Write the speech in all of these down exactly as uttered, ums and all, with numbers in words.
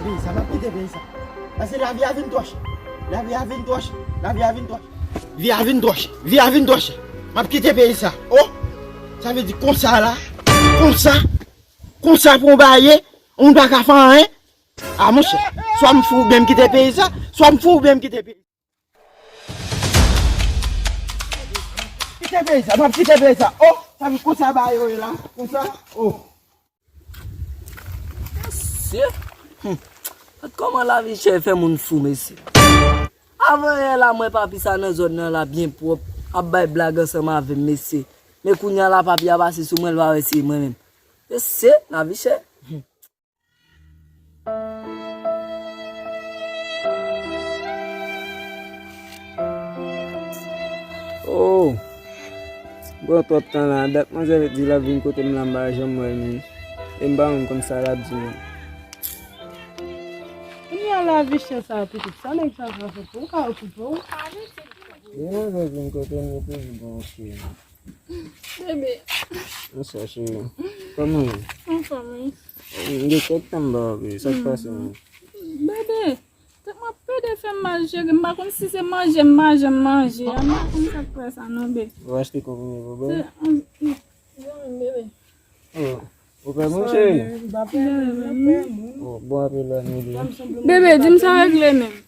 Peyi sa, m ap kite peyi sa. Paske lavi a vin twò chè. Lavi a vin twò chè. Lavi a vin twò chè. Vi a vin twò chè. Vi a vin twò chè. M ap kite peyi sa. Oh! Sa vle di konsa la. Konsa. Konsa pou m ba ye. Ou pa ka fè anyen. A monchè. Swa m fou oubyen m kite peyi sa. Swa m fou oubyen m kite peyi sa. Kite peyi sa, m ap kite peyi sa. Oh, sa vin konsa ba yo ye la, konsa. Oh. Mesye, hmm. Gad kòman lavi chè fè moun fou, mesye. Avan yè la, mwen papi sa nan zòn nan la byen pwòp, ap bay blag ansanm avè m, mesye. Men kounye a la, papi a pase sou mwen, l pa wè se mwen menm. Mesye, lavi chè. Hmm. Oh! Bon, twòp tan la, dat manzè di l ap vin kote m la, m pa janm wè l menm. E m pa menm konn sa l ap di menm. Kounye a lavi chè sa pitit, sa nèg sa pral fè pou ou ka okipe w. Li manzè vin kote m, li toujou bon oke. Bebe. Bonswa, cheri. Kòman w ye? Anfòm, wi. M gen kèk tan m pa wè w, sa k pase menm? Bebe, tèt mwen pede fè m mal, cheri. M pa konn si se manje m pa janm manje a. M pa konn sa k fè sa non, bebe. Ou achte konprime pou bebe? Se, mm, mm. Zanmi m, bebe. Oh, ou pè moun, cheri? Bebe. Oh, bon apel la, bebe. Bebe, di m sa w regle menm.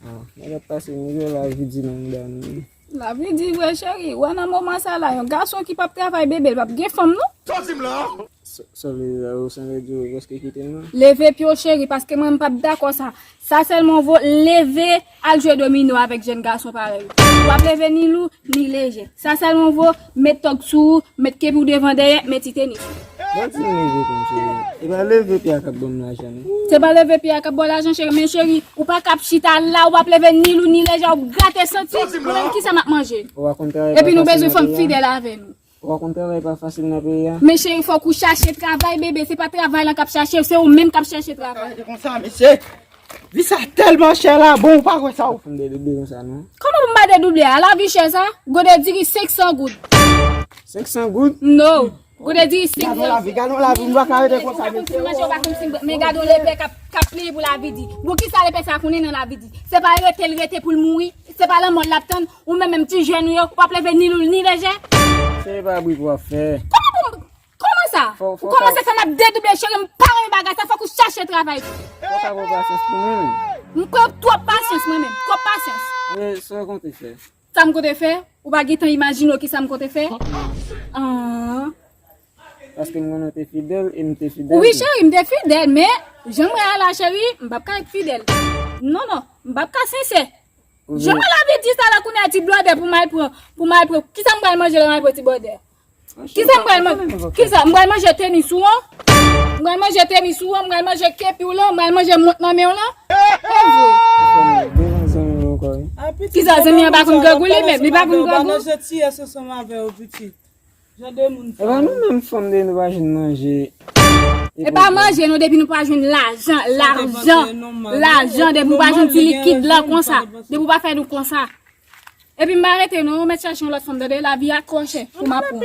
Ah, nèg ap pase mizè, lavi di nan mouda nou. Lavi di vre, cheri. Wè nan moman sa la, yon gason ki p ap travay, bebe, l p ap gen fanm, non. Sa w di m la? Sa, sa vle di la, ou sanble di ou prèske kite m nan? Leve pye w, cheri, paske mwen, m p ap dakò sa. Sa sèlman vo leve al jwe domino avèk jèn gason parèy ou. W ap leve ni lou, ni lejè. Sa sèlman vo met tòg sou ou, met kepi w devan dèyè, met ti tenis ou. Bon, ti leve pou m, cheri. E pa leve pye a k ap ban m lajan, non. Se pa leve pye a k ap ba w lajan, cheri, men cheri, ou pa ka ap chita la, w ap leve ni lou ni lejè, w ap grate santi, mwen menm kisa m ap manje? Ou pa konn travay pa fasil nan peyi a? Epi nou bezwen fanm fidèl avè nou. Ou pa konn travay pa fasil nan peyi a? Men cheri, fòk ou chache travay, bebe, se pa travay lan k ap chache w, se ou menm k ap chache travay. Rete konsa, mesye. Vi sa tèlman chè la, bon, ou pa kwè sa ou. Fè m dedouble konsa, non? Kòman pou m pa dedouble a? Lavi chè sa? Gode diri senk san goud. Senk san goud? No. Gode diri senk san goud. Gade lavi, gade lavi, m pa ka rete konsa, mesye. Ou pa konn si manje, ou pa konn si bwè, men gade yon lepè k ap, k ap pliye pou lavi di. Bon, kisa lepè sa konnen nan lavi di? Se pa rete l rete pou l mouri? Se pa lanmò l ap tann? Ou menm, menm ti jèn ou yo, w ap leve ni lou ni lejè? Se pa bri pou w ap fè. Kòman pou m Kòman sa? Ou kòmanse fè m ap dedouble, cheri, m pa renmen bagay sa, fòk ou chache travay tou. Fò w ka pran pasyans pou mwen menm. M pran twòp pasyans mwen menm, twòp pasyans. E sa w konte fè? Sa m konte fè? Ou pa gentan imajine w kisa m konte fè? Ah. Paske m konnen w te fidèl e m te fidèl tou. Wi, cheri, m te fidèl, men jan m wè a la, cheri, m p ap ka ret fidèl. Non, non, m p ap ka sensè. Jan mwen lavi di sa la kounye a ti blòdè pou m al pran, pou m al pran. Kisa m pral manje lè m al pran ti blòdè? Kisa m pral manje? Kisa? M pral manje tenis ou an? M pral manje tenis ou an? M pral manje kepi w lan? M pral manje mont nan men w lan? E vre. Kisa zanmi an pa konn grangou li menm? Li pa konn grangou? Jan de moun sa yo. Epa nou menm fanm de nou pa jwenn manje. E pa manje non, depi nou pa jwenn lajan, lajan, lajan, depi nou pa jwenn ti likid la konsa, depi ou pa fè nou konsa. Epi m pa rete non, ou mèt chache yon lòt fanm tande, lavi a twò chè pou m ap pran.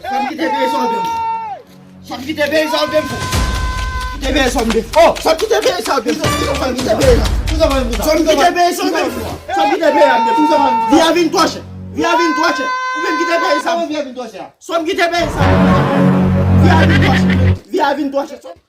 Sa m kite peye sa w dwe m. Sa m kite peye sa w dwe m. Kite peye sa w dwe m. Oh, sa m kite peye sa w dwe m. Sa m kite peye sa w dwe m. Sa m kite peye sa w dwe m. Sa m kite peye sa w dwe m. Vi a vin twò chè. Vi a vin twò chè. Ou menm kite peye sa w dwe m. Vi a vin twò chè. Sa m kite peye sa w dwe m. Vi a vin twò chè. Vi a vin twò chè.